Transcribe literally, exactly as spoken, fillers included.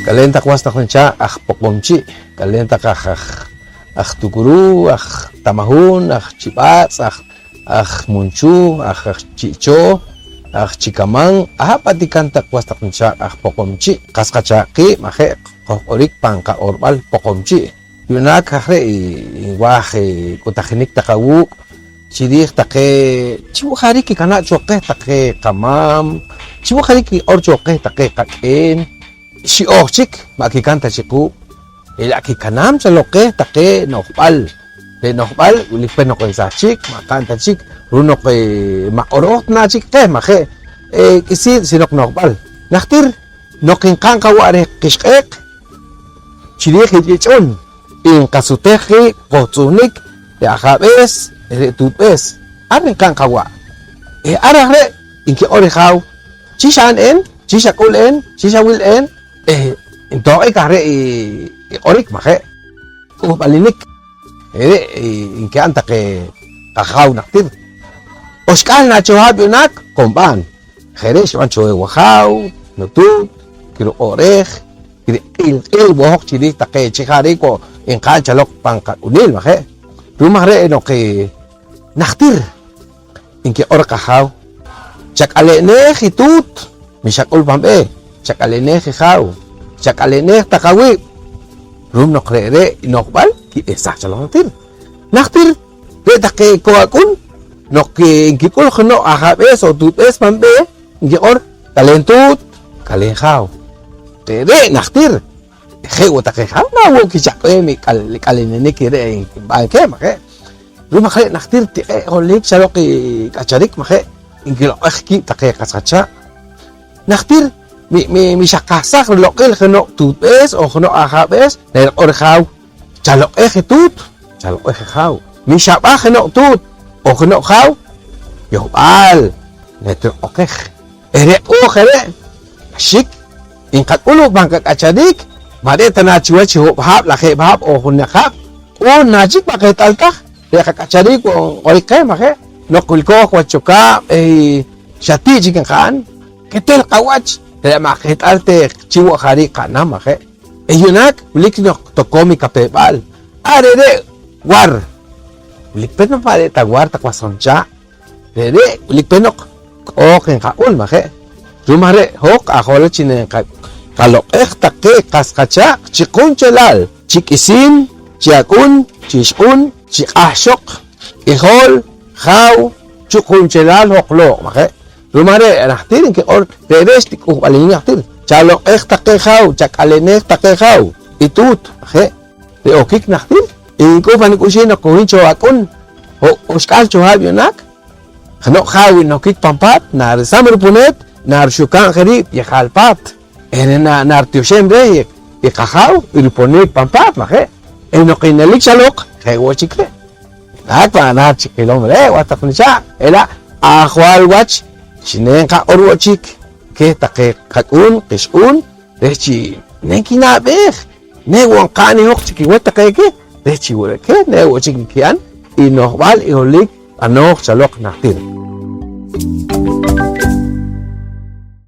K'aleen taq was taq nichaaq' aj Poqomchi', k'aleen taq aj, aj, aj Tukuruu, aj Tamahun, aj Chib'aatz', aj, aj Munchuh, aj, aj Chi'chooh, aj Chikaman, aha' pa' tikan taq was taq nichaaq' aj Poqomchi'. Qas qachaaq' qiib', maje', qojq'orik pan qaq'orb'al Poqomchi'. Yu'naak aj re' i, i nwaaj, eh, k'utajinik taq awuuk' chi riij taqe chi wo' jariik kikanaa' cho qeh taqe qamaam, chi wo' jariik kiq'or cho qeh taqe qak'een. Xi'ooj chik ma' kikan ta chik quuk', re' la' kikanaam cho loq qeh taqe no'jb'al. Re' no'jb'al wilik pe noq nsahchik, ma' qa'n ta chik, ru'um noq, eh, ma' q'orooj ta na chik qeh, maje', eh, k'isiin sinoq no'jb'al. Najtir noq nqa'n qawa' reh qixq'eeq chi riij i ch'ich'un, nqasutej qiib' qojtz'uhnik re' ajab'ees eh re' tuutb'ees. Ar nqa'n qawa'. Eh ar aj re' nkiq'or i jaaw, chi xa'n een, chi xak'ul een, chi xawil een, eh ntohq'ik aj re' i, i q'orik, maje', k'uhb'alinik. Re're' i nki'n taqe qajaaw najtir. Oxk'ahl na cho haab' yu'naak, konb'aan. Je' re' xib'an cho i wajaaw, nutuut, kiruq'o'reej, kiriq'il q'il wo' hoq chi riij taqe chi jariik wo' nqa'n cho loq pan qak'uniil, maje'. Ru'um aj re' noq, eh, najtir nkiq'or qajaaw, chak'ale'neej i tuut, mi xak'ul pan b'eeh, chak'ale'neej i jaaw, chak'ale'neej taq awiib'. Ru'um noq re're' i no'jb'al kib'ehsaj cho loq najtir. Najtir re' taqe ko ak'un noq, eh, nkik'ul jeno' ajab'ees on tuutb'ees pan b'eeh, nkiq'or: k'aleen tuut, k'aleen jaaw. Re're' najtir, je' wo' taqe jaaw na wo' kichaq'weem i k'al-, i k'alenenik re' nb'an keh, maje'. Ru'um aj re' najtir tiq'e' holohik cho loq i k'acharik, maje', nkiloq'ej kiib' taqe qas qachaaq'. Najtir mi, mi, mi xaqahsaj riloq'il jeno' tuutb'ees on jeno' ajab'ees, nariq'or i jaaw: chaloq'ej i tuut, chaloq'ej i jaaw. Mi xab'aj jeno' tuut on jeno' jaaw, yohb'al natiloq'ej. Eh re' q'uuj re're' naxik nqak'ul wo' pan qak'achariik, ma' re' ta na chiwach i hoob' haab', lajeeb' haab' on junaq haab', q'uun na chik ma' qeht'al taj re' qak'achariik wo' nq'orik qeh, maje'. Noq wilkooj wach cho kaab' eh xa ti' chik nqa'n, ketel qawach, re' ma' qeht'al ta chi wo' jariik qa'nam, maje'. Eh yu'naak wilik noq tokoom i kapew-b'al. Ar re're' war. Wilik pe noq ma' re' ta war taq was on chaaq'. Re're' wilik pe noq k'ooq nqak'ul, maje'. Ru'um aj re' hoj q'ajool chi nqa-, qaloq'ej taqe qas qachaaq' chi qunchelal, chi k'isiin, chi ak'un, chi ixq'un, chi q'ahxoq, k'ijool, jaaw, chi qunchelal hoj looq', maje'. Ru'um aj re' najtir nkiq'or re're' xtik'uhb'alinik najtir: chaloq'ej taqe jaaw, chak'aleneej taqe jaaw i tuut, maje'. Re' okik najtir nk'uh pa nik'ux noq ko hin cho ak'un, ho-, oxk'ahl cho haab' yu'naak. Jeno' jaaw wi nokik pan paat, naresam ripuneet, narixukaab' je riib' yejaal paat. Eh re' na-, naritioxem reh i, i qajaaw i riponik pan paat, maje'? Eh noq nelik xa loq, je' wo' chik re'. Hat ma' naht chik qilom re', was taq nichaaq', ela' ajwal wach chi ne nqaq'or wo' chik keh taqe qak'uun qixq'uun reh chi ne nkinab'eej, ne wo' nqa'n i hoj chi kiwach taqe keh reh chi wo' re' keh ne wo' chik nki'n i no'jb'al i holohik b'anooj cho loq najtir.